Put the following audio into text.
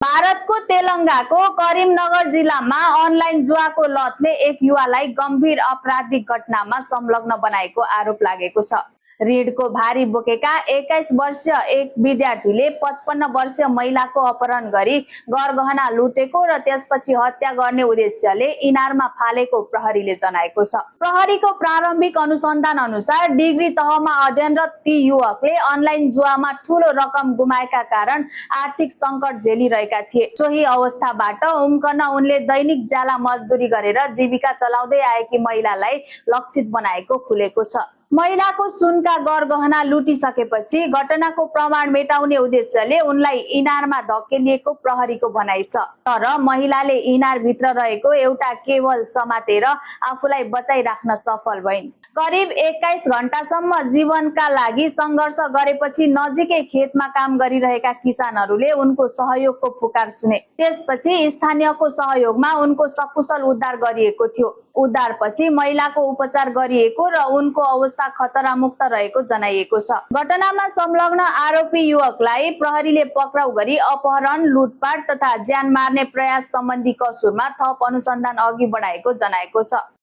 भारतको तेलंगाको करीमनगर जिल्लामा अनलाइन जुवाको लतले एक युवालाई गम्भीर आपराधिक घटनामा संलग्न बनाएको आरोप लागेको छ। ऋणको भारी बोकेका 21 वर्षीय एक विद्यार्थीले 55 वर्षीय महिलाको अपहरण गरी गरगहना लुटेको र त्यसपछि हत्या गर्ने उद्देश्यले इनारमा फालेको प्रहरीले जनाएको छ। प्रहरीको प्रारम्भिक अनुसन्धान अनुसार डिग्री तहमा अध्ययनरत ती युवकले अनलाइन जुवामा ठूलो रकम गुमाएका कारण आर्थिक संकट झेलिरहेका थिए। सोही अवस्थाबाट उम्कन उनले दैनिक ज्याला मजदुरी गरेर जीविका चलाउँदै आएकी महिलालाई लक्षित बनाएको खुलेको छ। महिलाको सुनका गरगहना लुटिसकेपछि घटनाको प्रमाण मेटाउने उद्देश्यले उनलाई इनारमा धकेलिएको प्रहरीको भनाइ छ। तर महिलाले इनार भित्र रहेको एउटा केबल समातेर आफूलाई बचाइराख्न सफल भइन्। करिब 21 घण्टासम्म जीवनका लागि संघर्ष गरेपछि नजिकै खेतमा काम गरिरहेका किसानहरूले उनको सहयोगको पुकार सुने। त्यसपछि स्थानीयको सहयोगमा उनको सकुशल उद्धार गरिएको थियो। उद्धारपछि महिलाको उपचार गरिएको र उनको अवस्था खतरामुक्त रहेको जनाइएको छ। घटनामा संलग्न आरोपी युवकलाई प्रहरीले पक्राउ गरी अपहरण, लुटपाट तथा ज्यान मार्ने प्रयास सम्बन्धी कसुरमा थप अनुसन्धान अघि बढाएको जनाएको छ।